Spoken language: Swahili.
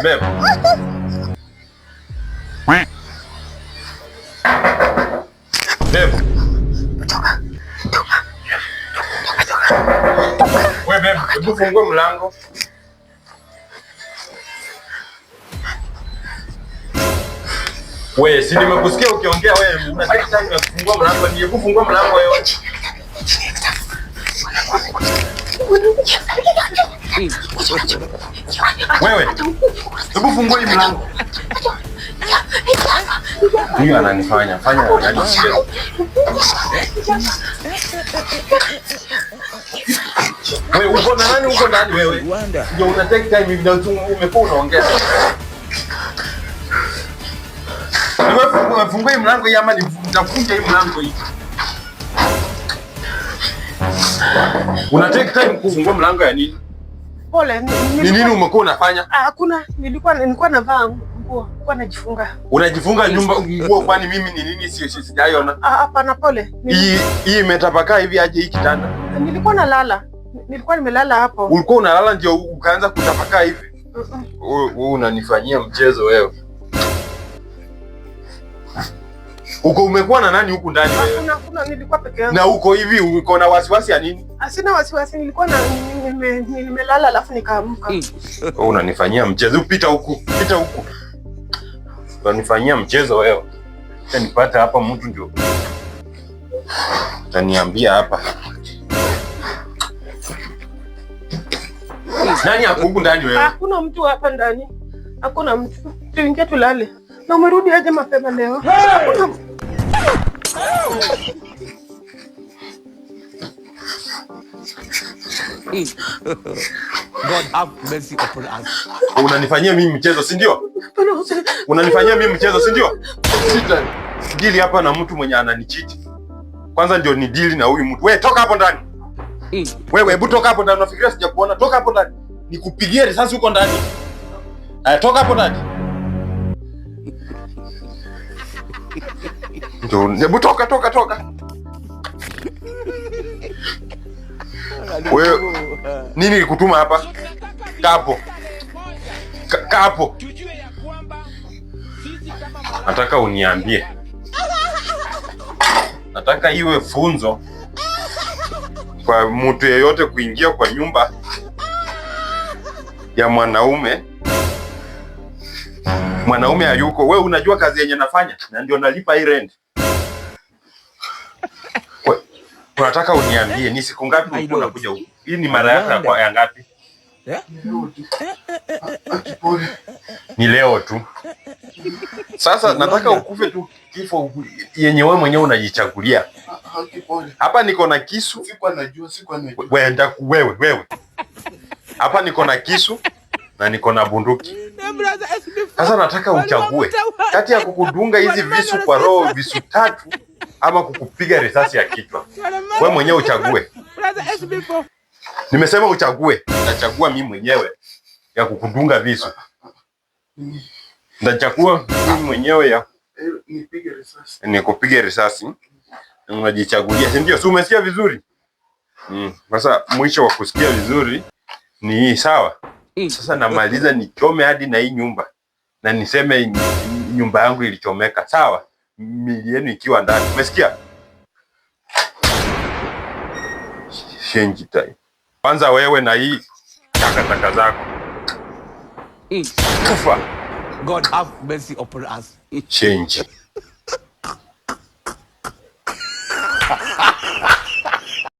Babe. Babe. Toka. Toka. Toka, toka. Wewe babe, hebu fungua mlango. Wewe, si nimekusikia ukiongea wewe, unataka time ya kufungua mlango, ni hebu fungua mlango wewe. Wewe, hebu fungua hii mlango. Huyu ananifanya fanya ananisikia. Wewe uko na nani huko ndani wewe? Ndio una take time hivi na umekuwa unaongea. Wewe fungua hii mlango hii ama nitafunja hii mlango hii. Una take time kufungua mlango ya nini? Pole. Ni nini umekuwa unafanya? Ah, hakuna, nilikuwa navaa nguo, nilikuwa najifunga. Unajifunga nyumba nguo kwani mimi ni nini sijaiona? Ah, hapana, pole. Hii imetapakaa hivi aje hii kitanda? Nilikuwa nalala. Nilikuwa nimelala hapo. Ulikuwa unalala ndio ukaanza kutapakaa hivi? Wewe unanifanyia mchezo wewe. Uko umekuwa na nani huku ndani wewe? Hakuna, nilikuwa peke yangu. Na uko hivi uko na wasiwasi ya nini? Sina wasiwasi, nilikuwa na nimelala alafu nikaamka. Wewe unanifanyia mchezo. Pita huku, pita huku. Unanifanyia mchezo wewe. Acha nipate hapa mtu ndio utaniambia hapa. Nani ako huku ndani wewe? Hakuna mtu hapa ndani. Hakuna mtu. Tuingie tulale. Na umerudi aje mapema leo? Hakuna mtu. God have mercy upon us. Unanifanyia mimi mchezo, si ndio? Unanifanyia mimi mchezo, si ndio? Sita deal hapa na mtu mwenye ananicheat. Kwanza ndio ni deal na huyu mtu. Wewe toka hapo ndani. Wewe hebu toka hapo ndani, unafikiria sijakuona? Toka hapo ndani. Nikupigie risasi huko ndani. Aya, toka hapo ndani. Ndio, hebu toka toka toka. Wewe nini ilikutuma hapa? Kapo. Kapo. Nataka uniambie. Nataka iwe funzo kwa mtu yeyote kuingia kwa nyumba ya mwanaume. Mwanaume hayuko. Wewe unajua kazi yenye nafanya na ndio nalipa hii rent. Unataka uniambie ni siku ngapi ulikuwa unakuja huku? Hii ni mara yako ya ngapi? Ni leo tu. Sasa nataka ukufe tu kifo yenye wewe mwenyewe unajichagulia. Hapa niko na kisu. Wewe wewe wewe. Hapa niko na kisu na niko na bunduki. Sasa nataka uchague kati ya kukudunga hizi visu kwa roho, visu tatu, ama kukupiga risasi ya kichwa. Wewe mwenyewe uchague. Nimesema uchague. Nitachagua mimi mwenyewe ya kukudunga visu. Nitachagua mimi mwenyewe ya nikupige risasi. Unajichagulia, si ndio? Si umesikia vizuri? Sasa mwisho wa kusikia vizuri ni hii, sawa? Sasa namaliza nichome hadi na hii nyumba na niseme nyumba yangu ilichomeka, sawa? Mili yenu ikiwa ndani. Umesikia? Shenji time. Kwanza wewe na hii takataka zako. Kufa. God have mercy upon us. Change.